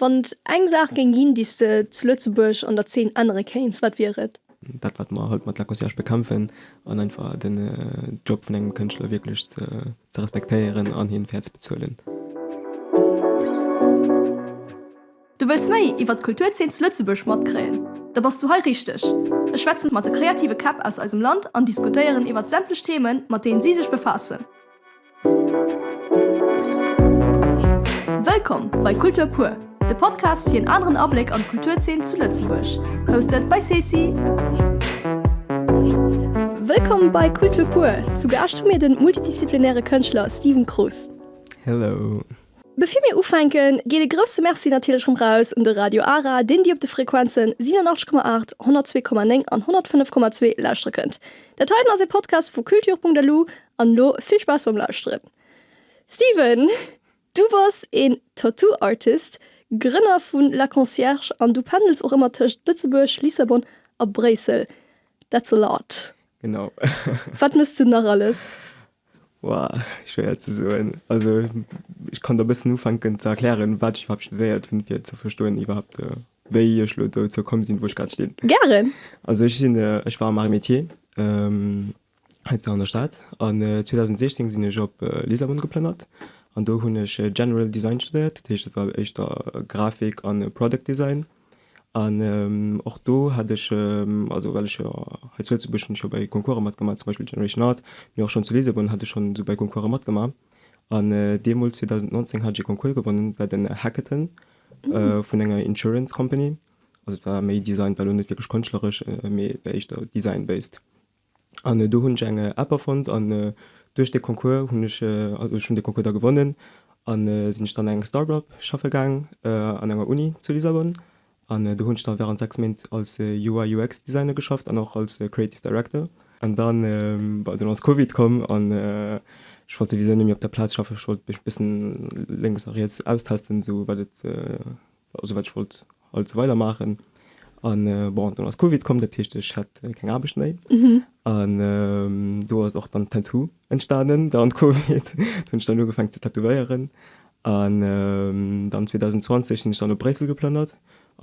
Wann et eng Saach géing ginn, déi s de zu Lëtzebuerg an der Zeen ännere kéints, wat wier et? Dat wat mer halt mat La Concierge bekämpfen an einfach den Job vun engem Kënschtler wierklech ze respektéieren an hien fair ze bezuelen. Du wëlls méi iwwer d'Kulturzeen zu Lëtzebuerg matkréien? Da bass du hei richteg! Ech schwätzen mat de kreative Käpp aus eisem Land an diskutéieren iwwer sämtlech Themen, mat deenen si sech befaassen. Wëllkomm bei Kultur pur, de Podcast fir en aneren Abléck an d'Kulturzeen zu Lëtzebuerg. Hosted by Ceci. Wëllkomm bei Kultur pur! Zu Gaascht hu mir den multidisziplinäre Kënschtler Steven Cruz. Hello! Bevir mir ufänken, geet e grousse Merci natierlech rëm raus un de Radio Ara, deen dir op de Frequenzen 87,8, 102,9 an 105,2 lauschtere kënnt. Dat heiten ass e Podcast vu culture.lu An elo vill Spaass beim Lauschteren. Steven, du bass een Tattoo Artist, Grënner vu La Concierge an du pendels och ëmmer tëscht Lëtzebuerg, Lissabon a Bréissel. That's a lot. Genau. Wat mëss du nach alles? Woah, schwéier ze soen. Also ech kann der e bëssen ufänken ze erklären, wat ech iwwerhaapt studéiert hunn, fir ze verstoen iwwerhaapt, wéi ech elo dozou komm sinn, wou ech grad stinn. Gären! Also ech sinn, ech war am Arts et Métiers. Hei zu an der Stad. An 2016 sinn ech op Lissabon geplënnert an do hunn ech General Design studéiert, dat heescht et war éischter Grafik an Product Design. An och do hat ech, also well ech jo hei zu Lëtzebuerg hunn ech jo bei Concourse matgemaach, zum Beispill Generation Art, mee och schonn zu Lissabon hat ech schonn esou bei Concourse matgemaach. An deemools 2019 hat ech e Concours gewonnen, war den Hackathon vun enger Insurance Company. Also et war méi Design, war elo net wierklech kënschtleresch, mee et war éischter Design-based. An do hunn ech eng App erfonnt an duerch dee Concours hunn ech, also ech hunn dee Concours da gewonnen an sinn ech dann an eng Start-up schaffe gaang an enger Uni zu Lissabon. An do hunn ech da wärend 6 Méint als UI UX Designer geschafft an och als Creative Director. An dann, bon, dunn ass Covid komm an ech wollt souwisou net méi op der Plaz schaffen, ech wollt mech e bëssen lénks a riets austesten, esou wat et Also wat ech wollt halt esou weider maachen. An bon, dann ass Covid komm, dat heescht ech hat keng Aarbecht méi. An do ass och dann Tattoo entstanen während Covid. Do hunn ech dann ugefaangen ze tätowéieren. An dann 2020 sinn ech dann op Bréissel geplënnert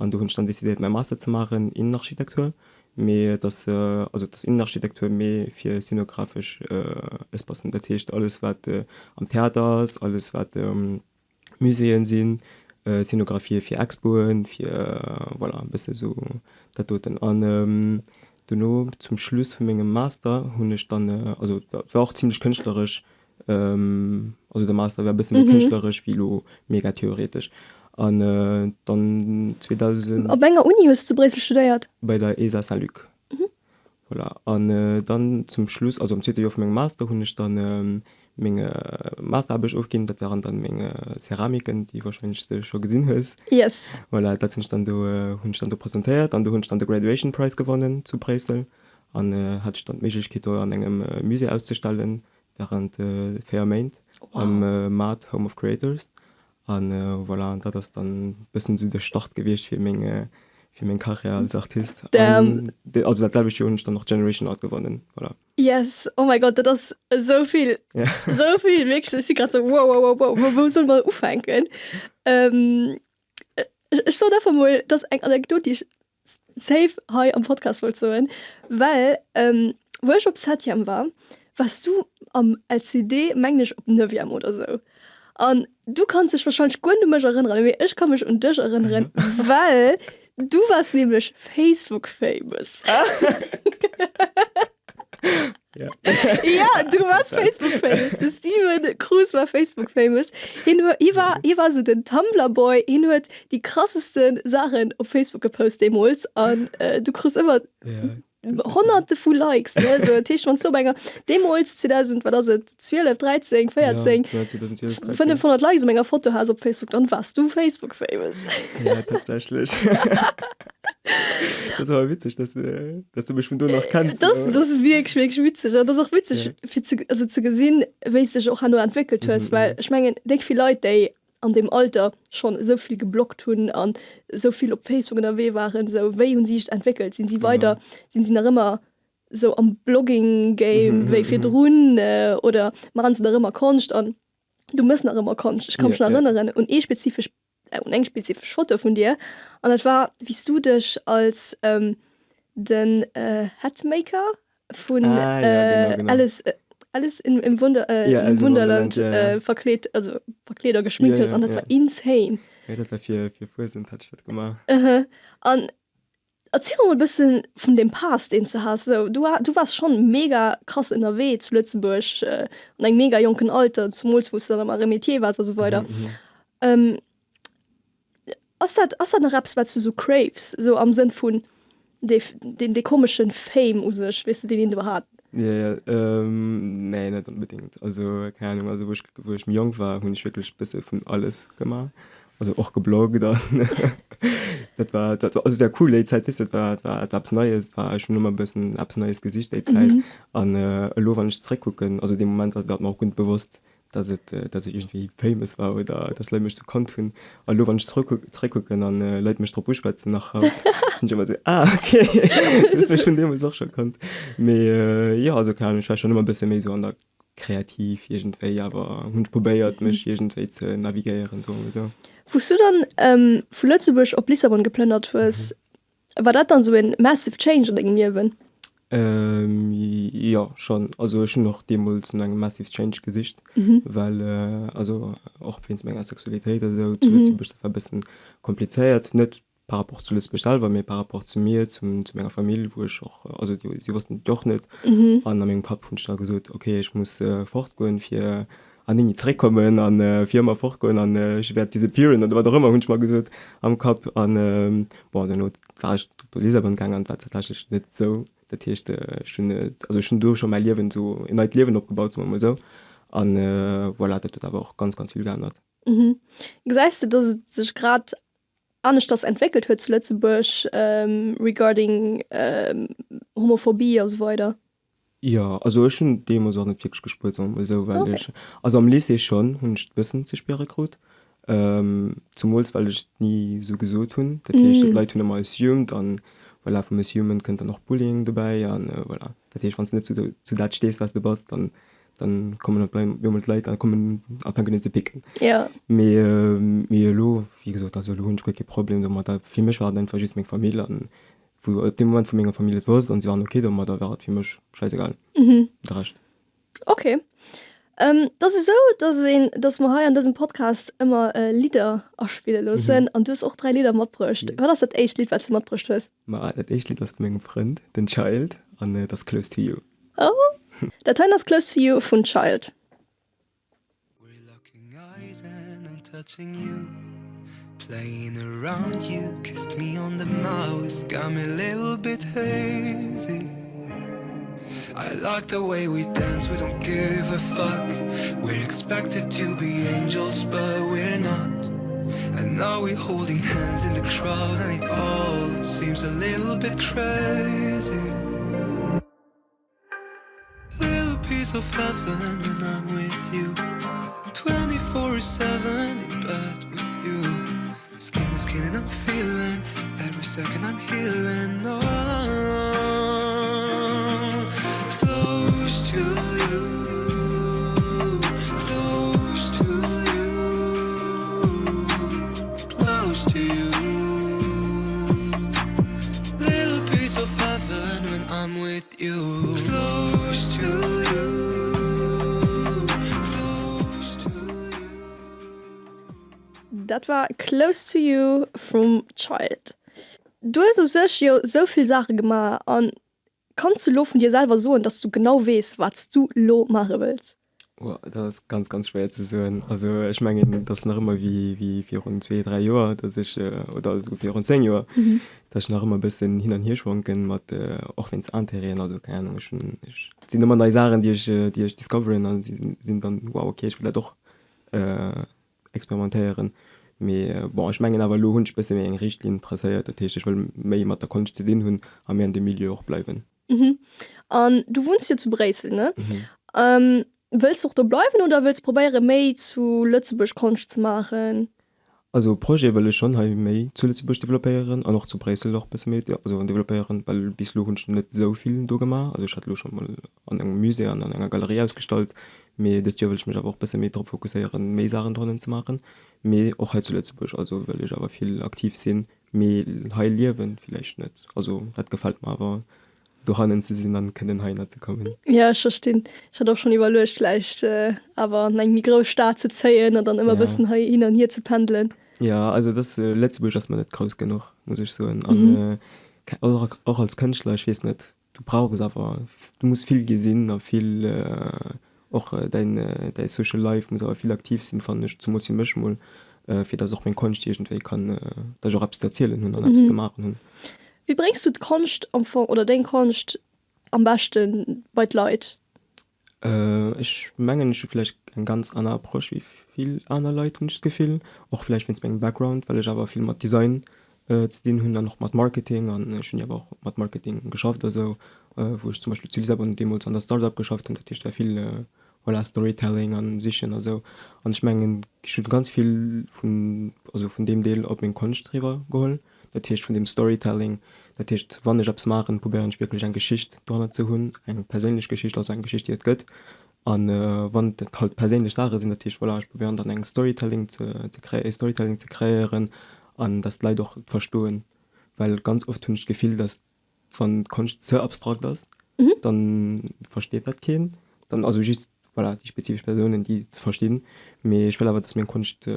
an do hunn ech dann decidéiert mäi Master ze maachen, Innenarchitektur. Mee et ass, also et ass Innenarchitektur, mee fir szenographesch Espacen. Dat heescht alles wat am Theater ass, alles wat Muséeën sinn, Szenographië fir Expoen, fir voilà e bësse sou dat doten. An dono zum Schluss vu mengem Master hunn ech dann, also et war och zimlech kënschtleresch, also de Master war e bësse méi kënschtleresch wéi elo mega theoretesch. An dann 2000. Op enger Uni hues du zu Bréissel studéiert? Bei der ESA Saint-Luc. Voilà, an dann zum Schluss, also am zweete Joer vu mengem Master hunn ech dann meng Masteraarbecht ofginn. Dat waren dann meng Ceramiken, déi wahrscheinlech s de scho gesinn hues. Yes. Voilà, dat sinn ech dann do, hunn ech dann do presentéiert an do hunn ech dann de Graduation Prize gewonnen zu Bréissel an hat ech dann d'Méiglechkeet do an engem Musée auszestellen während 4 Méint am MAD Home of Creators. An voilà, an dat ass dann bëssen esou de Start gewiescht fir meng, fir meng Karriär als Artist. Damn. An also dat selwecht Joer hunn ech dann och Generation Art gewonnen, voilà. Yes, oh my God, dat ass esou vill, esou vill, wierklech, ech si grad esou wow, wow, wow, wow, wou, wou solle mer ufänken? Ech soen einfach mol, dat ass eng Anekdot, déi ech safe hei am Podcast wollt soen, well wou ech op Septième war, wars du am LCD, mengen ech op Neuvième oder sou. An du kanns dech wahrscheinlech guer net u mech erënneren, mee ech ka mech un dech erënneren, well du wars nämlech Facebook famous. Ja. Ja, du wars Facebook famous. De Steven Cruz war Facebook famous. Hien huet, hie war, hie war sou den Tumblr Boy. Hien huet déi krassesten Saachen op Facebook gepost deemools an äh, du krus ëmmer Ja. honnerte vu Likes, ne? So, dat heescht, wann s du op enger, deemools 2000, wat ass et, 12, 13, 14, Ja, 2012, 13. 500 Likes op enger Foto has op Facebook, dann wars du Facebook famous. Ja, tatsächlich. Das ass awer witzeg, dass, äh, dass du mech vun do nach kenns. Das, das ass wierklech, wierklech witzeg. An das ass och witzeg, Ja. fir ze, also ze gesinn, wéi s dech och herno entwéckelt hues, Mhm, well mhm. ech mengen, déck vill Leit, déi an deem Alter schonn esou vill gebloggt hunn an esou vill op Facebook ënnerwee waren, esou, wéi hunn si sech entwéckelt? Sinn si Genau. weider, sinn si nach ëmmer esou am Blogging-Game Mhm, wéi mhm. virdrun, äh, oder maachen se nach ëmmer Konscht? An du mëss nach ëmmer Konscht. Ech ka mech Ja, nach ja. erënneren un ee spezifesch. un eng spezifesch Foto vun dir an dat war wéi s du dech als den Hatmaker vun ah, ja, genau, genau. Alice, Alice in, im, Wunder, äh, ja, im Wunderland, Wunderland ja, ja. Äh, verkleet, also verkleet a geschminkt ja, hues ja, an dat ja. war insane. Ja, dat war fir, fir Fuesent hat ech dat gemaach. Uh -huh. An Erziel mer mol e bëssen vun deem Past deen s de has. Sou du du waars schonn mega krass ënnerwee zu Lëtzebuerg an engem mega jonken Alter, zumools wou s de dann am Arts et Métiers waars a sou weider. Ass dat ass dat nach eppes wat s du sou craves, sou am Sënn vun dee deen dee komeschen Fame u sech, weess de, deen een do hat? Jo jo, nee net onbedéngt. Also keng Ahnung, also wou ech wou ech méi jonk war hunn ech wierklech bësse vun alles gemaach. Also och gebloggt an dat war dat war also war cool déi Zäit, weess de, dat war dat war dat war eppes Neies, dat war ech hunn ëmmer e bëssen eppes Neies gesicht déi Zäit. An elo wann ech zeréckkucken, also dee Moment war et mer och guer net bewosst, dass et dass ech iergendwéi famous war oder dass Leit mech sou kannt hunn. A elo wann ech zeréckkuck zeréckkucken an Leit mech drop uschwätzen nach haut, sinn ech ëmmer sou, ah okay, du hues mech vun deemools och scho kannt. Mee jo, also keng Ahnung, ech war schonn ëmmer e bësse méi sou an der kreativ iergendwéi, awer hunn ech probéiert mech iergendwéi ze navigéieren, soe mer esou. Wou s du dann vu Lëtzebuerg op Lissabon geplënnert hues, war dat dann esou en massive change an dengem Liewen? Jo, schonn. Also ech hunn och deemools no engem massive change gesicht, well also och wéinst menger Sexualitéit a sou zu Lëtzebuerg, dat war e bëssen komplizéiert, net par rapport zu Lëtzebuerg selwer, mee par rapport zu mir, zum, zu menger Famill, wou ech och, also déi, si wossten et jo och net. An a mengem Kapp hunn ech da gesot, okay, ech muss fortgoen, fir an ni méi zeréckkommen an fir ëmmer fortgoen an ech wäert disappearen oder wat och ëmmer, hunn ech mer gesot am Kapp. An bon, duerno war ech op Lissabon gaangen an et war tatsächlech net esou. Dat heescht, ech hunn, also ech hunn do scho mäi Liewen esou, en neit Liewen opgebaut, soe mer emol esou. An voilà, dat huet awer och ganz, ganz vill geännert. Gesäis de, datt et sech grad aneschters entwéckelt huet zu Lëtzebuerg regarding Homophobie a sou weider? Jo, also ech hunn deemools och net wierklech gespuert, soe mer mol esou, well ech, also am Lycée schonn hunn ech et bëssen ze spiere krut, zumools well ech et ni esou gesot hunn. Dat heescht, d'Leit hunn ëmmer assumed an voilà, vum assumen kënnt dann och Bullying dobäi an voilà. Dat heescht, wann s de net zu dat stees, wat s de bass, dann Dann kommen op eemol d'Leit a kommen a fänken un ze picken. Ja. Mee, mee elo, wéi gesot, also elo hunn ech guer kee Problem domadder. Fir mech war et einfach just meng Famill an wou op deem Moment wou menger Famill et wosst an si waren ok domadder, war et fir mech schäisegal, de Rescht. Ok. Et ass esou, dass een, dass mer hei an dësem Podcast ëmmer Lidder aspille loossen an du hues och 3 Lidder matbruecht. Yes. Wat ass dat éischt Lidd, wat s de matbruecht hues? Ma dat éischt Lidd ass vu mengem Frënd, den Child, an et ass Close to You. Oh! Dat heien ass Close to You vun Child. We're locking eyes and I'm touching you Playing around you, kissed me on the mouth Got me a little bit hazy I like the way we dance, we don't give a fuck We're expected to be angels, but we're not And now we're holding hands in the crowd And it all seems a little bit crazy Little piece of heaven when I'm with you 24 7 in bed with you Skin to skin and I'm feeling Every second I'm healing oh, Close to you Close to you Close to you Little piece of heaven when I'm with you Close to you Close to you Dat war Close to You vum Child. Du hues u sech jo sou vill Saache gemaach an kanns du lo vun dir selwer soen, dass du genau weess, wat s du lo maache wëlls? Woah, dat ass ganz, ganz schwéier ze soen. Also ech mengen, et ass nach ëmmer wéi, wéi virun zwee, dräi Joer, datt ech, oder esouguer virun 10 Joer, datt ech nach ëmmer e bëssen hin an hier schwanken mat, och wéinst Intérêten, also keng Ahnung, ech hunn, ech, et sinn ëmmer nei Saachen, déi ech, déi ech discoveren a si sinn dann, wow, okay, ech wëll dat och experimentéieren. Mee bon, ech mengen awer elo hunn ech e bësse méi eng Richtlinn tracéiert, dat heescht, ech wëll méi mat der Konscht ze dinn hunn a méi an deem Milieu och bleiwen. Mhm. An du wunns jo zu Bréissel, ne? Mhm. Ähm, wëlls du och do bleiwen oder wëlls probéiere méi zu Lëtzebuerg Konscht ze maachen? Also Projet wëll ech schonn hei méi zu Lëtzebuerg developpéieren an och zu Bréissel och bësse méi also developpéieren, well bis elo hunn ech net esou vill do gemaach. Also ech hat elo scho mol an engem Musée an an enger Galerie ausgestallt, mee dëst Joer wëll ech mech awer och bësse méi drop fokusséieren, méi Saachen dohannen ze maachen. Mee och hei zu Lëtzebuerg, also wëll ech awer vill aktiv sinn, mee hei liewen villäicht net. Also dat gefält mer awer dohannen ze sinn an kënnen heihinner ze kommen. Jo, ech verstinn. Ech hat och schonn iwwerluecht vläicht awer an eng méi grouss Stad ze zéien an dann ëmmer e bëssen hei hin an hier ze pendelen. Jo, also dass Lëtzebuerg ass mer net grouss genuch, muss ech soen. An och als Kënschtler, ech weess net, Du brauchs awer, du muss vill gesinn a vill och däin däi Social Life muss awer vill aktiv sinn, fannen ech, zemools fir mech mol, fir dass och meng Konscht iergendwéi kann, dass ech och eppes ze erzielen hunn an eppes ze maachen hunn. Wéi bréngs du d'Konscht am Fong oder deng Konscht am beschte bei d'Leit? Ech mengen, ech hu vläicht eng ganz aner Approche wéi vill aner Leit, hunn ech d'Gefill. Och vläicht wéinst mengem Background, well ech awer vill mat Design ze dinn hunn an och mat Marketing. An ech hunn jo awer och mat Marketing geschafft a sou, wou ech zum Beispill zu Lissabon deemools an der Start-up geschafft hunn. Dat heescht, war vill, voilà, Storytelling an Sichen a sou. An ech mengen, ech hunn ganz vill vun, also vun deem Deel op meng Konscht eriwwer geholl. Dat heescht vun deem Storytelling, dat heescht wann ech eppes maachen, probéieren ech wierklech eng Geschicht dohannert ze hunn, eng perséinlech Geschicht, also eng Geschicht déi et gëtt. An wann et halt perséinlech Saache sinn, dat heescht voilà, ech probéieren dann eng Storytelling ze ze kré e Storytelling ze kreéieren an datt d'Leit och et verstoen, well ganz oft hunn ech d'Gefill, datt wann d'Konscht ze abstrakt ass, dann versteet dat keen, dann also just voilà déi spezifesch Persounen déi et verstinn, mee ech wëll awer, datt meng Konscht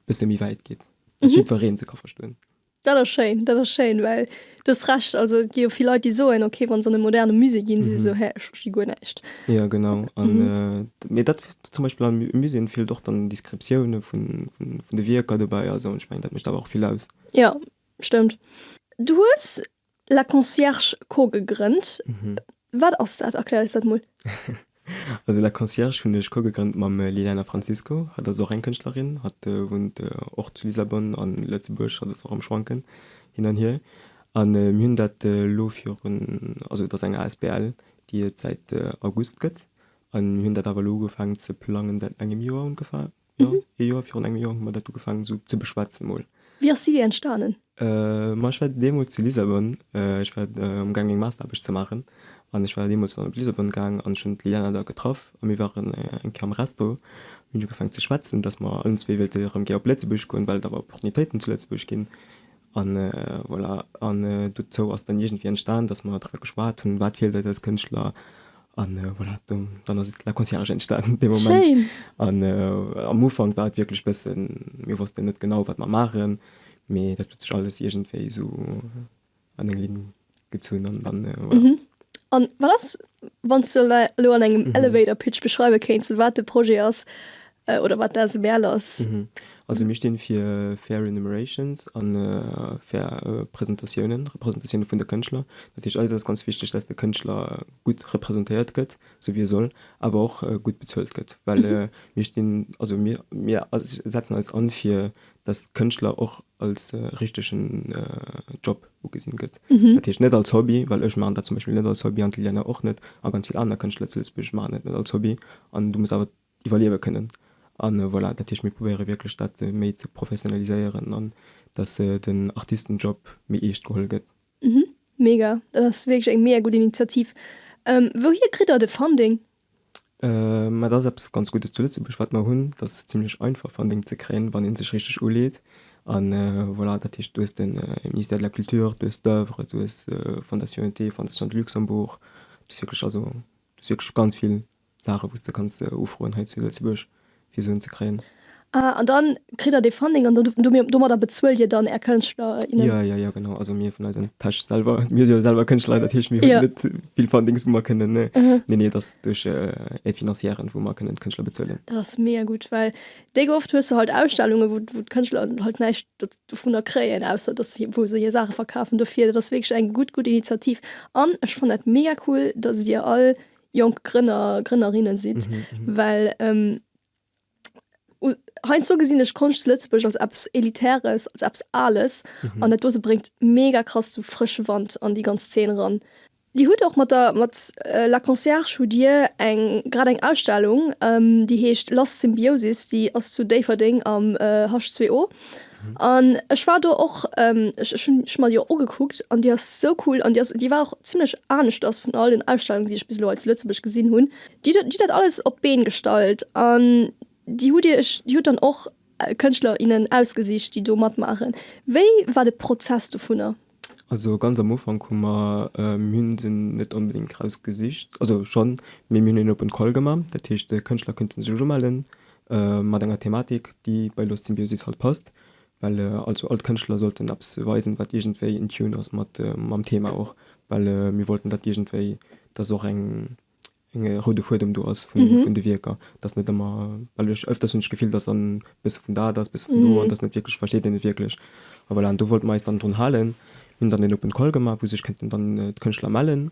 bësse méi wäit geet, dass jiddweree se ka verstoen. Dat ass schéin, dat ass schéin, well du hues Recht, also et gi jo vill Leit, déi soen, okay, wa se an e moderne Musée ginn, si se esou, hä, ech versti guer näischt. Jo, genau. An, mee dat zum Beispill am Muséeën feelt och dann Descriptioune vun, vun de Wierker dobäi a sou, an ech mengen, dat mécht awer och vill aus. Jo, stëmmt. Du hues La Concierge Co gegrënnt. Wat ass dat? Erklär eis dat mol. Also La Concierge hunn ech co-gegrënnt mam Liliana Francisco. Hatt ass och eng Kënschtlerin. Hatt wunnt och zu Lissabon an Lëtzebuerg. Hatt ass och am Schwanken hin an hier. A mir hunn dat elo virun, also et ass eng asbl, déi et säit August gëtt. A mir hunn dat awer elo ugefaangen ze plangen säit engem Joer ongeféier. Jo, ee Joer, virun engem Joer hu mer dat ugefaangen esou ze beschwätzen mol. Wéi ass d'Iddi entstanen? Ma ech war deemools zu Lissabon, ech war amgaang meng Masteraarbecht ze maachen an ech war deemools dann op Lissabon gaang an ech hunn d'Liliana da getraff a mir waren eng Kéier am Resto. Mir hunn ugefaangen ze schwätzen, datt mer allen zwee wéilte erëm gär op Lëtzebuerg goen, well et awer Opportunitéiten zu Lëtzebuerg ginn. An voilà, an dozou ass dann iergendwéi entstan, dass mer driwwer geschwat hunn, wat feelt eis als Kënschtler. An voilà, do, dann ass La Concierge entstan dee Moment. Schéin! An am Ufank war et wierklech bëssen, mir wossten net genau, wat mer maachen, mee dat huet sech alles iergendwéi esou an eng Linn gezunn an dann voilà. An wat ass, wann s de elo an engem Elevator Pitch beschreiwe kéints, wat de Projet ass oder wat d'ASBL ass? Also mir stinn fir fair remunerations an fair Presentatiounen, Representatioune vun de Kënschtler. Dat heescht eis ass ganz wichteg, dass de Kënschtler gutt representéiert gëtt, sou wéi e soll, awer och gutt bezuelt gëtt, well mir stinn, also mir mir setzen eis an fir dass d'Kënschtler och als richtegen Job ugesinn gëtt. Dat heescht net als Hobby, well ech maachen dat zum Beispill net als Hobby an d'Liliana och net a ganz vill aner Kënschtler zu Lëtzebuerg maachen et net als Hobby an du muss awer iwwerliewe kënnen. An voilà, dat heescht mir probéiere wierklech dat méi ze professionaliséieren an dass den Artistenjob méi eescht geholl gëtt. Mega, dat ass wierklech eng mega gutt Initiativ. Wouhier kritt der de Funding? Mä dat ass eppes ganz Guddes zu Lëtzebuerg, wat mer hunn. Dat ass zimlech einfach Funding ze kréien, wann ee sech richteg uleet. An voilà, dat heescht, du hues de Ministère de la Culture, du hues d'Oeuvre, du hues Fondation ET, Fondation de Luxembourg, du hues wierklech, also du hues wierklech ganz vill Saache wou s de kanns ufroen hei zu Lëtzebuerg fir Suen ze kréien. Ah, an dann kritt der dee Funding an domadder bezuelt Dir dann Är Kënschtler, innen? Jo, jo, jo, genau. Also mir vun eiser Täsch selwer, mir si jo selwer Kënschtler, dat heescht mir hunn net vill Fundings wou mer kënnen, nee, nee, et ass duerch Aide financièren wou mer kënnen d'Kënschtler bezuelen. Dat ass mega gutt, well déi oft hues de halt Ausstellungen, wou wou d'Kënschtler halt näischt dovunner kréien, ausser dass si wou se hir Saache verkafen. Dofir, dat ass wierklech eng gutt, gutt Initiativ an ech fannen dat mega cool, dass Dir all jonk Grënner, Grënnerinnen sidd, well heiansdo gesinn ech Konscht zu Lëtzebuerg als eppes Elitäres, als eppes Ales an dat dote bréngt mega krass sou frësche Wand an déi ganz Zeen eran. Dir hutt och mat der mat La Concierge hutt Dir eng grad eng Ausstellung, déi heescht Lost Symbiosis, déi ass zu Déifferdeng am H2O An ech war do och, ech ech hunn ech mer déi och ugekuckt an déi ass sou cool an déi ass déi war och zimlech aneschters vun all den Ausstellungen, déi ech bis elo hei zu Lëtzebuerg gesinn hunn. Déi huet déi huet dat alles op d'Been gestallt an déi hutt iech déi hutt dann och. Kënschtler, innen ausgesicht, déi do matmaachen. Wéi war de Prozess dovunner? Also ganz am Ufank hu mer, mir hunn se net onbedéngt rausgesicht, also schonn, mee mir hunn een Open Call gemaach. Dat heescht, Kënschtler kënnten sech umellen mat enger Thematik, déi bei Lost Symbiosis halt passt, well also all d'Kënschtler sollten eppes weisen, wat iergendwéi in tune ass mat mam Thema och, well mir wollten dat iergendwéi, dass och eng eng roude Fuedem do ass vun, vun de Wierker, dass net ëmmer, well ech öfters hunn ech d'Gefill, dass dann e bësse vun dat ass, e bësse vun do an dass net wierklech, versteet een net wierklech. A voilà, an do wollte mer eis dann drun halen. Mir hunn dann en Open Call gemaach, wou sech kënnten dann d'Kënschtler mellen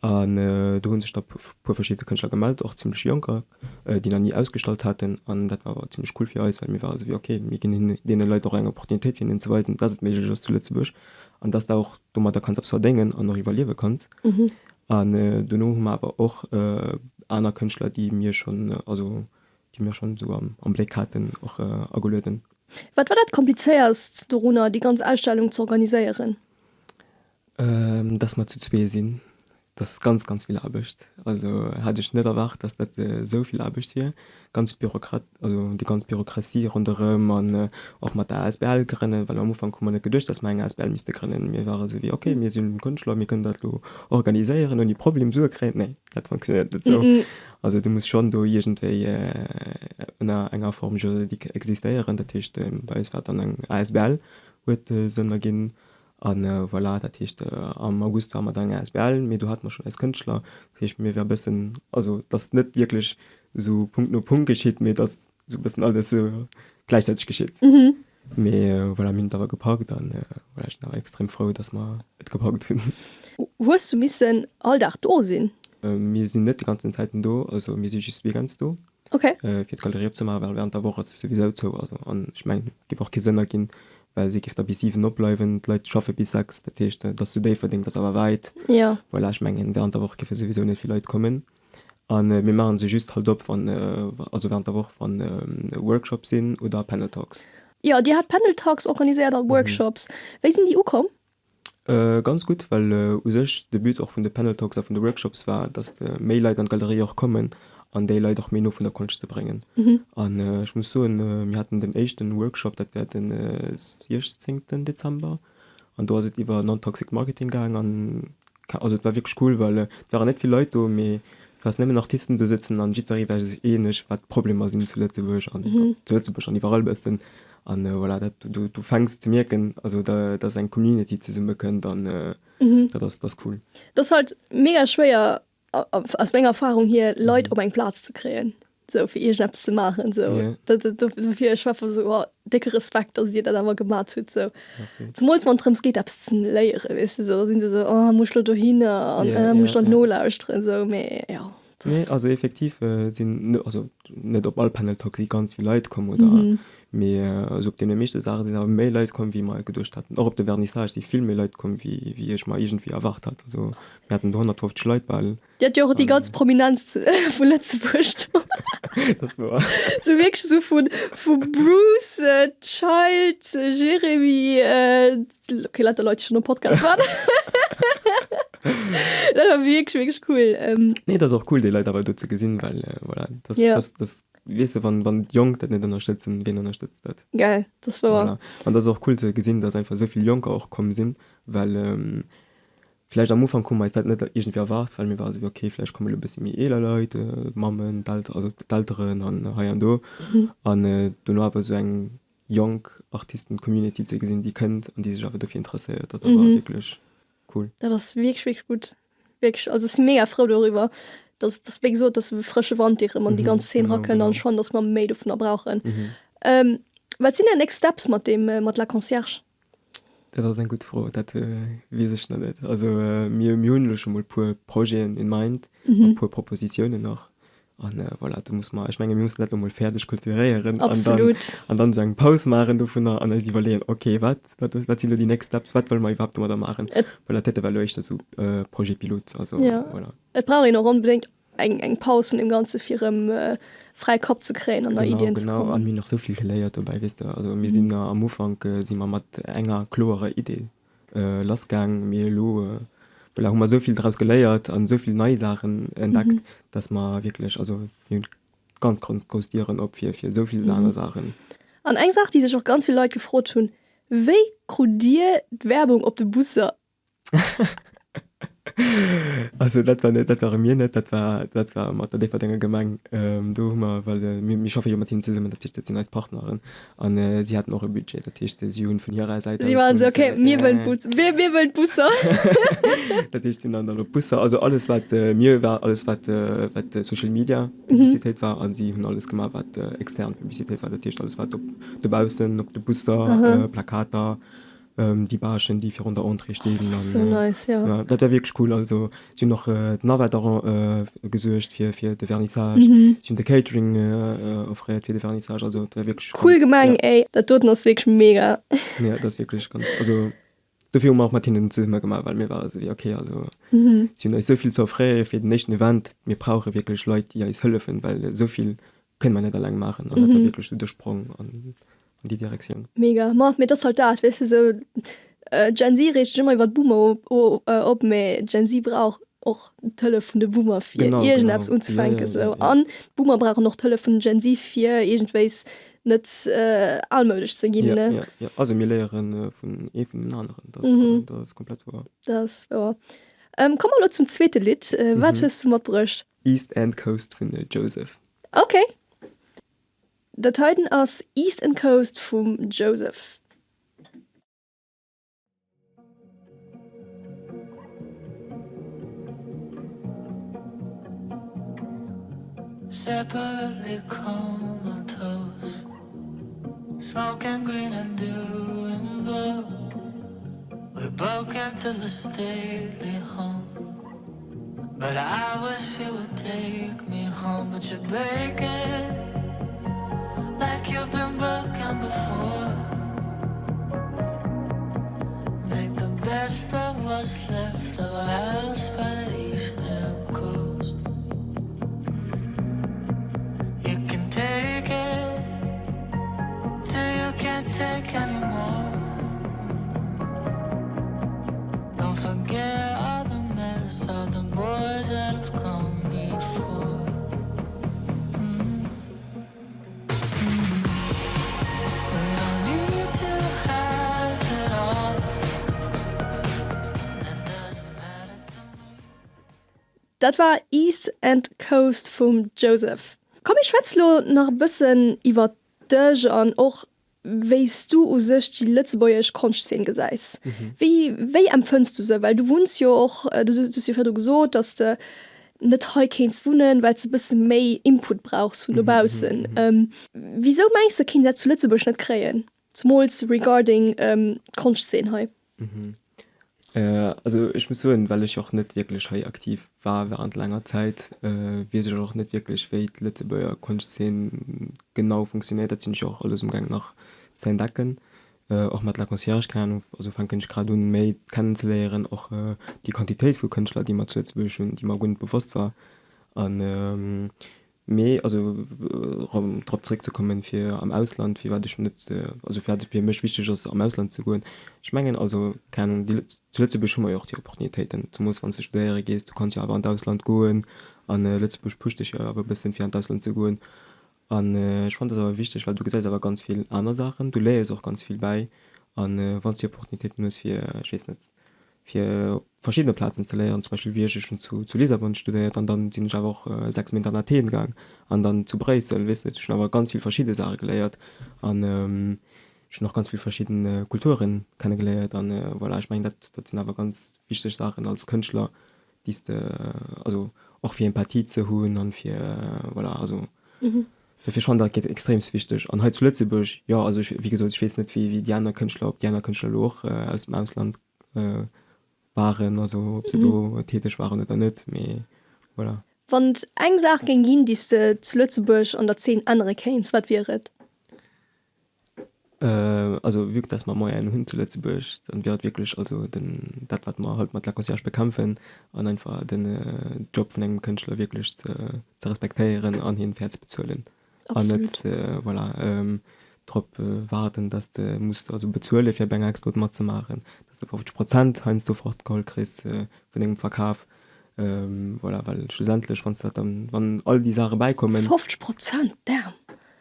an do hu sech da puer verschidde Kënschtler gemellt, och zimlech jonker, déi nach ni ausgestallt haten an dat war awer zimlech cool fir eis, well mir ware sou wéi, okay, mir ginn hinnen, deene Leit och eng Opportunitéit fir hinnen ze weisen, dass et méiglech ass zu Lëtzebuerg an dass de och domadder kanns eppes verdéngen an och iwwerliewe kanns. An dono hu mer awer och aner Kënschtler, déi mir schonn, also déi mir schonn esou am Bléck haten, och agelueden. Wat war dat Komplizéierst dorunner, déi ganz Ausstellung ze organiséieren? Dass mer zu zwee sinn. Dat ass ganz, ganz vill Aarbecht. Also hat ech net erwaart, dass dat esou vill Aarbecht wier. Ganz Bürokrat, also déi ganz Bürokratie ronderëm an och mat der asbl grënnen, well am Ufank hu mer net geduecht, dass mer eng asbl misste grënnen. Mir ware sou wéi, okay, mir sinn Kënschtler, mir kënnen dat elo organiséieren ouni Problem, Sue kréien. Nee, dat funktionéiert net esou. Also du muss schonn do iergendwéi ënner enger Forme juridique existéieren. Dat heescht, bei eis war et dann eng asbl, huet Sënn erginn. A voilà, dat heescht, am August ware mer dann eng asbl, mee do hate mer schonn eis Kënschtler. Dat heescht, mir war e bëssen, also et ass net wierklech esou Punkt no Punkt geschitt, mee et ass esou e bëssen alles esou gläichzäiteg geschitt. Mee voilà, mir hunn et awer gepackt an voilà, ech sinn awer extrem frou, datt mer et gepackt hunn. Hues du missen all Dag do sinn? Mir sinn net déi ganzen Zäiten do, also mir si just weekends do. Okay. Fir d'Galerie opzemaachen, well während der Woch ass se souwisou zou. Also, an ech mengen, et géif och kee Sënn erginn, well si géif da bis 7 opbleiwen, d'Leit schaffe bis 6, dat heescht, et ass zu Déifferdeng, dat ass awer wäit. Jo. Voilà, ech mengen, während der Woch géife souwisou net vill Leit kommen. A mir maache se just halt op, wann, also während der Woch, wann Workshops sinn oder Panel Talks. Jo, Dir hat Panel Talks organiséiert a Workshops. Wéi sinn déi ukomm? Ganz gutt, well u sech de But och vun de Panel Talks a vun de Workshops war, datt méi Leit an d'Galerie och kommen an déi Leit och méi no vun der Konscht ze bréngen. An ech muss soen, mir haten den éischten Workshop, dat war de 16 Dezember an do ass et iwwer Non-Toxic Marketing gaang an also et war wierklech cool, well et waren net vill Leit do, mee du has nëmmen Artisten do sëtzen an jiddweree war sech eeneg, wat d'Problemer sinn zu Lëtzebuerg an zu Lëtzebuerg an iwwerall bëssen. An voilà, dat, du, du fänks ze mierken, also da, dass eng Community zesummekënnt an dat ass, dat ass cool. Dat ass halt mega schwéier, aus menger Erfahrung hier, Leit op eng Plaz ze kréien, sou fir iergendeppes ze maachen, sou. Yeah. Dat, dat, dofir, ech war einfach sou, oh, décke Respekt, dass dir dat awer gemat hutt, sou. Merci. Zemools wann et drëms geet, eppes ze léieren, weess de, sou, da sinn se sou, oh, muss ech lo dohinner an, yeah, muss ech dann nolauschteren, sou, mee jo. Nee, also effektiv sinn, also net op all Panel Talk si ganz vill Leit komm oder, mee also op deene meeschte Saache sinn awer méi Leit komm wéi mer geduecht haten. Och op de Vernissage si vill méi Leit komm wéi wéi ech mer iergendwéi erwaart hat. Also mir haten do 150 Leit bal. Dir hat jo och déi ganz Prominenz vu Lëtzebuerg do. Dat ass wouer. Sou wierklech sou vu vu Bruce, Child, Jérémie, Okay, lauter Leute, die schon am Podcast waren. Dat war wierklech, wierklech cool. Ähm, Nee, dat ass och cool, déi Leit awer do ze gesinn, well äh, voilà, das, Ja. das, das, weess de, wann, wann d'Jonk dat net ënnerstëtzen, wien ënnerstëtzt dat? geil, das war. Voilà. An dat ass och cool ze gesinn, dass einfach esou vill Jonker och komm sinn, well ähm, vläicht am Ufank hu mer eis dat net iergendwéi erwaart, well mir ware sou, okay, vläicht kommen elo e bëssi méi eeler Leit, äh, Mammen, d'Elter, also d'Elteren an hei an do. An äh, dono awer esou eng jonk Artisten-Community ze gesinn, déi kënnt an déi sech awer dofir interesséiert. Dat ass wierklech cool. Dat ass wierklech, wierklech gutt. Wierklech, also ech si mega frou doriwwer, dass, dass wéi gesot, dass esou e frësche Wand dee rëm an déi ganz Zeen erakënnt an ech fannen, dass mer méi dovunner brauchen. Wat sinn är next Steps mat deem, mat La Concierge? Dat ass eng gutt Fro, dat weess ech nach net. Also mir, mir hunn elo scho mol e puer Projeten in mind, e puer Propositiounen nach. An voilà, do muss mer, ech menge mir mussen dat elo mol fäerdeg kultivéieren an dann, an dann esou eng Paus maachen dovunner an eis iwwerleeën, okay, wat, wat, wat sinn elo déi next steps, wat wëlle mer iwwerhaapt domadder maachen? Well dat heite war elo éischter esou Projet pilote, also voilà. Et brauch een och onbedéngt eng, eng Paus vun deem Ganze fir erëm fräi Kapp ze kréien an nei Iddien ze kommen. Genau, genau. An mir hunn och esou vill geléiert dobäi, weess de. Also mir sinn am Ufank si mer mat enger kloerer Idee lassgaang, mee elo, voilà, hu mer esou vill draus geléiert an esou vill nei Saachen entdeckt, dass mer wierklech, also mir hunn ganz, ganz grouss Dieren op fir, fir esou vill aner Saachen. An eng Saach, déi sech och ganz vill Leit gefrot hunn, Wéi krut Dir d'Werbung op de Busser? Also dat war net, dat ware mir net, dat war, dat war mat der Déifferdenger Gemeng. Do hu mer, well mir, mir schaffe jo mat hinnen zesummen, dat heescht dat sinn eis Partneren an si haten och e Budget, dat heescht si hunn vun hirer Säit aus. Si waren esou, okay, mir wëllen d'Bus, mir, mir wëllen d'Busser. Dat heescht si hunn dann dann op d'Busser, also alles wat mir war, alles wat, wat Social Media Publicitéit war a si hunn alles gemaach wat extern Publicitéit war, dat heescht alles wat op dobaussen op de Busser, Plakater, Déi Bâchen, déi virun der Entrée stinn. Oh, dat ass sou nice, jo. Ja, dat war wierklech cool. Also si hunn och d'Navette gesuergt fir, fir de Vernissage. Si hunn de Catering offréiert fir de Vernissage. Also dat war wierklech Cool Gemeng, ey. Dat doten ass wierklech mega. Ja, dat ass wierklech ganz, also dofir hu mer och mat hinnen zesumme gemaach, well mir ware sou wéi, okay, also si hunn eis sou vill ze offréiere fir den éischten Event. Mir brauche wierklech Leit, déi eis hëllefen, well esou vill kënne mer net alleng maachen. An dat war wierklech sou de Sprong an an déi Direktioun. Mega, ma mee et ass halt dat, weess de, sou Gen Z reegt sech ëmmer iwwer d'Boomer op, mee Gen Z brauch och d'Hëllef vun de Boomer fir iergendeppes unzefänken sou an d'Boomer brauchen och d'Hëllef vun den Gen Z fir iergendwéis net almoudesch ze ginn, ne? Jo, jo, also mir léieren vun ee vun den aneren, dat ass, dat ass komplett wouer. Dat ass wouer. Komme mer elo zum zweete Lidd, wat hues du matbruecht? East End Coast vun Joseph. Okay. Dat heiten ass East and Coast vum Joseph. Separately comatose Smoking green and doing blow We broke into the stately home But I wish you would take me home But you're breaking Like you've been broken before Make the best of what's left of our house by the eastern coast You can take it Till you can't take anymore Don't forget all the mess All the boys that have come before mm. Mm. We don't need to have it all That doesn't matter to me Dat war East and Coast vum Joseph. Komm mir schwätze lo nach e bëssen iwwer dech an och wéi s du u sech déi lëtzebuergesch Konschtzeen gesäis. Wéi, wéi empfënns du se? Well du wunns jo och, du hues jo virdu gesot, datt s de net hei kéints wunnen, well s de e bësse méi Input brauchs vun dobaussen. Wisou mengs de, kéint een dat zu Lëtzebuerg net kréien, zemools regarding d'Konschtzeen hei? Also ech muss soen, well ech och net wierklech hei aktiv war während laanger Zäit, weess ech och net wierklech wéi d'Lëtzebuerger Konschtzeen genau funktionéiert. Dat sinn ech jo och alles umgaang nach ze entdecken, och mat La Concierge, keng Ahnung, also fänken ech grad un méi kennenzeléieren, och déi Quantitéit vu Kënschtler déi mer zu Lëtzebuerg hunn, déi mer guer net bewosst war. An Mee also erëm drop zréckzekommen, fir am Ausland, firwat ech net, also firwat et fir mech wichteg ass am Ausland ze goen, ech mengen also, keng Ahnung, déi Lëtz, zu Lëtzebuerg hu mer jo och déi Opportunitéiten, zemools wann s de studéiere gees, du kanns jo awer an d'Ausland goen an Lëtzebuerg pusht dech jo awer e bëssen fir an d'Ausland ze goen. An ech fannen dat awer wichteg, well du gesäis awer ganz vill aner Saachen, du léiers och ganz vill bäi an wann s de déi Opportunitéiten hues fir, ech weess net, fir op verschiddene Plazen ze léieren, zum Beispill wéi ech, ech hunn zu zu Lissabon studéiert an dann sinn ech awer och 6 Méint an Athen gaang an dann zu Bréissel, weess net, ech hunn awer ganz vill verschidde Saache geléiert an ech hunn och ganz vill verschidden Kulturen kenne geléiert an voilà, ech mengen dat dat sinn awer ganz wichteg Saachen als Kënschtler, déi s de, also och fir Empathie ze hunn an fir voilà, also dofir ech fannen dat gëtt extreemst wichteg an hei zu Lëtzebuerg, jo also ech wéi gesot, ech weess net wéi wéi déi aner Kënschtler, ob déi aner Kënschtler elo och aus dem Ausland waren, also ob se do täteg waren oder net, mee voilà. Wann et eng Saach géing ginn, déi s de zu Lëtzebuerg an der Zeen ännere kéints, wat wier et? Also vue que dass mer Moyenen hunn zu Lëtzebuerg, dann wier et wierklech also den, dat wat mer halt mat La Concierge bekämpfen an einfach den Job vun engem Kënschtler wierklech ze ze respektéieren an hien fair ze bezuelen. An net voilà drop waarden, dass de muss also bezuele fir op enger Expo matzemaachen, dass de 50 Prozent heiansdo fortgeholl kriss vun dengem Verkaf. Voilà, well schlussendlech, wann s dat dann, wann all déi Saache bäikommen. 50 Prozent, damn!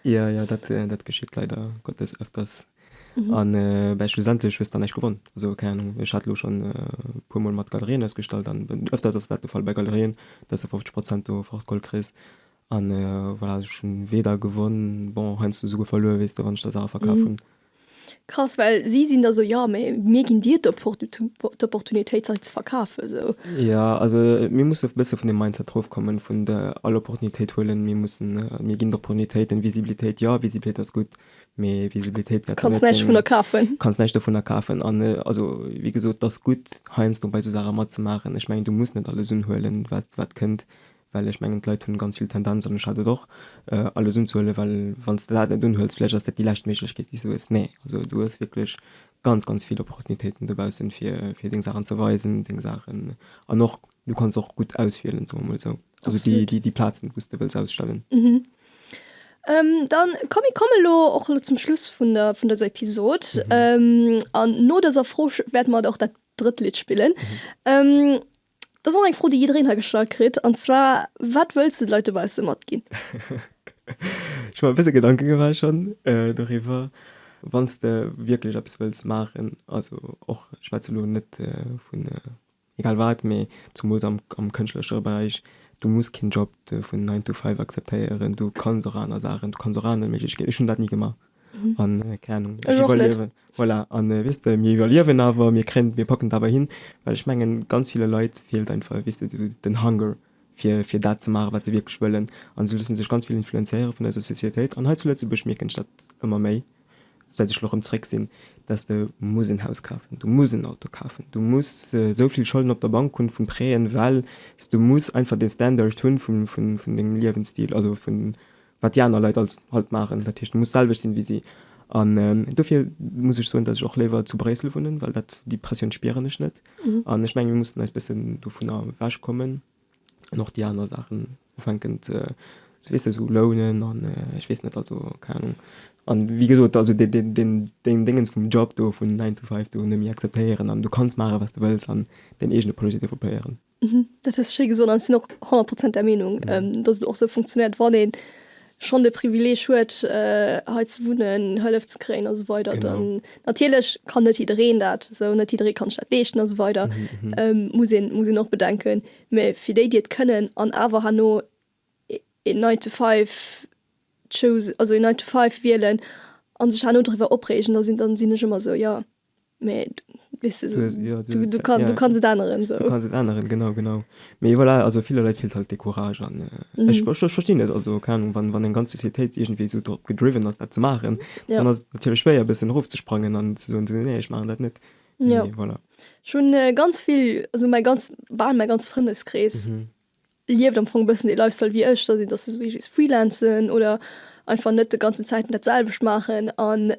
Jo, jo, dat, dat geschitt leider Gottes öfters. An bäi schlussendlech hues de dann näischt gewonn. Also keng Ahnung, ech hat elo schonn e puer mol mat Galerien ausgestallt an öfters ass dat de Fall bei Galerien, dass de 50 Prozent do fortgeholl kriss. An voilà, ech hunn weder gewonn, bon heiansdo esouguer verluer, weess de, wann ech da Saache verkaf hunn. Krass, well si sinn da sou, jo, mee mir ginn dir d'Opportunitéit, se ze verkafen, sou. Jo, also mir musse e bësse vun deem Mindset erofkommen, vun der all Opportunitéit huelen. Mir mussen, mir ginn d'Opportunitéiten, Visibilitéit, jo, Visibilitéit ass gutt, mee Visibilitéit wäert Kanns näischt dovunner kafen. Kanns näischt dovunner kafen. An also, wéi gesot, et ass gutt, heiansdo bei sou Saache matzemaachen. Ech mengen, du muss net alles unhuelen, wat, wat kënnt. Well ech mengen, d'Leit hunn ganz vill Tendenz, an ech hat et och, alles unzehuelen, well wann s de dat net unhuels, vläicht ass dat déi lescht Méiglechkeet, déi s du hues. Nee, also du hues wierklech ganz, ganz vill Opportunitéiten dobaussen, fir, fir deng Saachen ze weisen, deng Saachen, an och, du kanns och gutt auswielen, soe mer mol esou, also déi, déi, déi Plazen, wou s de wëlls ausstellen. Dann komm, mir komme lo och elo zum Schluss vun der, vun dëser Episod. An no dëser Fro wäerte mer och dat drëtt Lidd spillen. Dat ass och eng Fro, déi jiddereen hei gestallt kritt, an zwar, Wat wëlls de de Leit dobausse matginn? Ech hu mer e bësse Gedanke gemaach schonn doriwwer. Wann s de wierklech eppes wëlls maachen, also och, ech schwätze elo net vun egal wat, mee zumools am kënschtleresche Beräich, du muss keen Job vun nine to five akzeptéieren, du kanns och aner Saachen, du kanns och aner Méiglechkeeten, ech hunn dat ni gemaach. An keng Ahnung, ech iwwerliewen. Voilà, an weess de, mir iwwerliewen awer, mir kréien, mir packen et awer hin, well ech mengen, ganz ville Leit feelt einfach, weess de, den Hunger, fir, fir dat ze maachen, wat se wierklech wëllen. An se loosse sech ganz vill influenzéiere vun eiser Societéit. An hei zu Lëtzebuerg mierken ech dat ëmmer méi, säit ech elo erëm zréck sinn, dass de muss en Haus kafen, du muss en Auto kafen, du muss esou vill Scholden op der Bank hunn vun Prêten, well s du muss einfach dee Standard hunn vun, vun, vun dengem Liewensstil, also vun, wat déi aner Leit als halt maachen. Dat heescht, du muss d'selwecht sinn wéi si. An dofir muss ech soen, datt ech och léiwer zu Bréissel wunnen, well dat, déi Pressioun spieren ech net. An ech mengen, mir mussen eis bëssen dovunner ewechkommen an och déi aner Saachen ufänken ze, weess de, esou lounen an ech weess net, also keng Ahnung. An wéi gesot, also deen, deen, deen, deen Déngens vum Job do vun nine to five do net méi akzeptéieren an du kanns maachen, wat s de wëlls an däin eegene Projet developpéieren. Dat hues de schéi gesot an ech sinn och 100 Prozent där Meenung, datt et och esou funktionéiert, wann ee schonn de Privileeg huet, hei ze wunnen, Hëllef ze kréien a sou weider, dann natierlech kann net jiddereen dat esou, net jidderee kann sech dat leeschten a sou weider, muss een, muss een och bedenken. Mä fir déi, déi et kënnen an awer herno een Nine to Five choose, also een Nine to Five wielen a sech herno doriwwer opreegen, da sinn, dann sinn ech ëmmer esou, jo. Mee weess de, ja, du, du, du, kann, du kanns et änneren. So. Du kanns et änneren, genau, genau. Mee voilà, also ville Leit feelt halt de Courage an äh, mhm. ech, ech, ech verstinn net, also keine Ahnung, wann, wann eng ganz Societéit irgendwie so drop gedriven ass, dat ze maachen, ja. dann ass et natierlech schwéier e bëssen erofzesprangen an ze soen, so, nee, ech maachen dat net. Ja. Mee voilà. Ech hunn äh, ganz vill, also mäi ganz, bal mäi ganz Frëndeskrees. Mhm. lieft am Fong e bëssen dee Lifestyle wéi ech, dass een, dass se esou wéi ech freelancen oder einfach net de ganzen Zäiten dat selwecht maachen an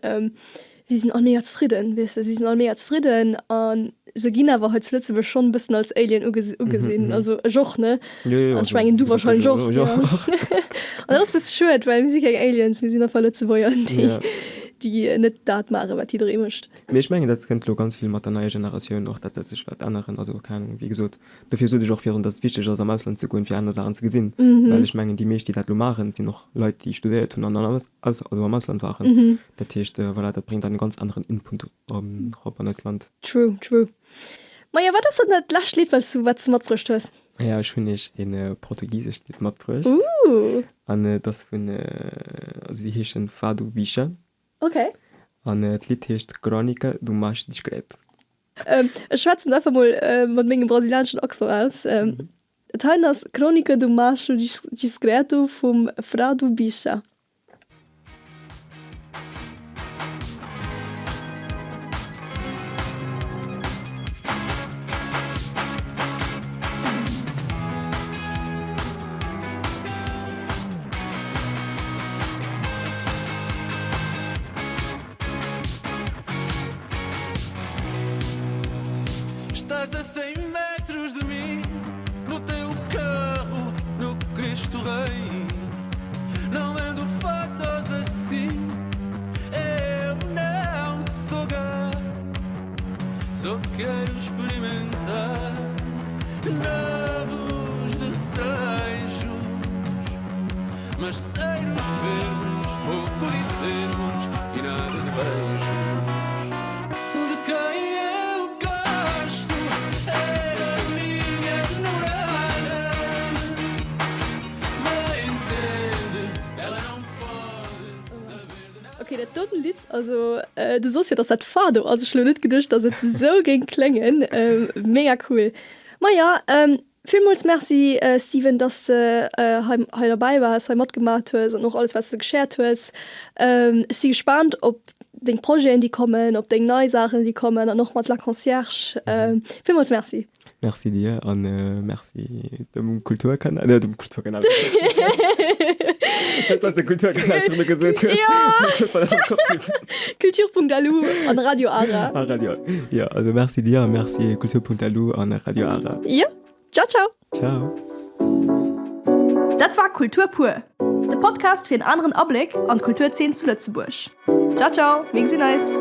si sinn all mega zefridden, weess de, si sinn all mega zefridden a se ginn awer hei zu Lëtzebuerg schonn e bëssen als Alien ugesinn, also ech och, ne, an ech mengen du warscheinlech och, jo. An dat ass e bësse schued, well mir si keng Aliens, mir sinn einfach Lëtzebuerger, déi, déi net dat maachen, wat jidderee mécht. Mee ech mengen, dat kënnt elo ganz vill mat der neier Generatioun och, dat dat sech wäert änneren, also keng Ahnung, wéi gesot, Dofir sot ech och virun, dass et wichteg ass, am Ausland ze goen, fir aner Saachen ze gesinn. Well ech mengen, déi meescht, déi dat elo maachen, sinn och Leit, déi studéiert hunn an am Aus, also am Ausland waren. Dat heescht, voilà, dat bréngt dann e ganz aneren Input erop an eist Land. True, true. Majo, wat ass dann dat lescht Lidd, wat s du, wat s du matbruecht hues? Maja, ech hunn iech e portugisescht Lidd matbruecht. Ooh! An et ass vun, also si heeschen Fado Bicha. Okay. An d'Lidd heescht Crónica do Macho Discreto. Ech schwätzen et einfach mol mat mengem brasilianeschen Accent aus. Et heien ass Crônica do Macho Discreto vum Frado Bicha. Estás a 100 metros de mim No teu carro, no Cristo Rei Não vendo fotos assim Eu não sou gay Só quero experimentar Novos desejos Mas sem nos vermos. pouco de sermos e nada de beijos. De quem eu gosto é da minha namorada. Entende, ela não pode saber de nada. Ok, dat doten Lidd, also du soss jo dass dat Fado ass, ech hu lo net geduecht dass et sou géing kléngen, mega cool. Maja, Villmools Merci Steven, dass de hei hei derbäi waars, hei matgemaat hues an och alles wat s de geshared hues. Ech si gespaant op deng Projeten déi kommen, op deng nei Saachen déi kommen an och mat La Concierge. Villmools Merci. Merci dir an Merci dem Kulturkanal, ne dem Kulturkanal, dat was de Kulturkanal virdu gesot hues. Kultur.lu an Radio Ara. A Radio, jo also Merci dir a Merci Kultur.lu an Radio Ara. Jo. Ciao ciao. Ciao. Dat war Kultur pur, de Podcast fir en aneren Abléck an d'Kulturzeen zu Lëtzebuerg. Ciao ciao, mir gesinn eis.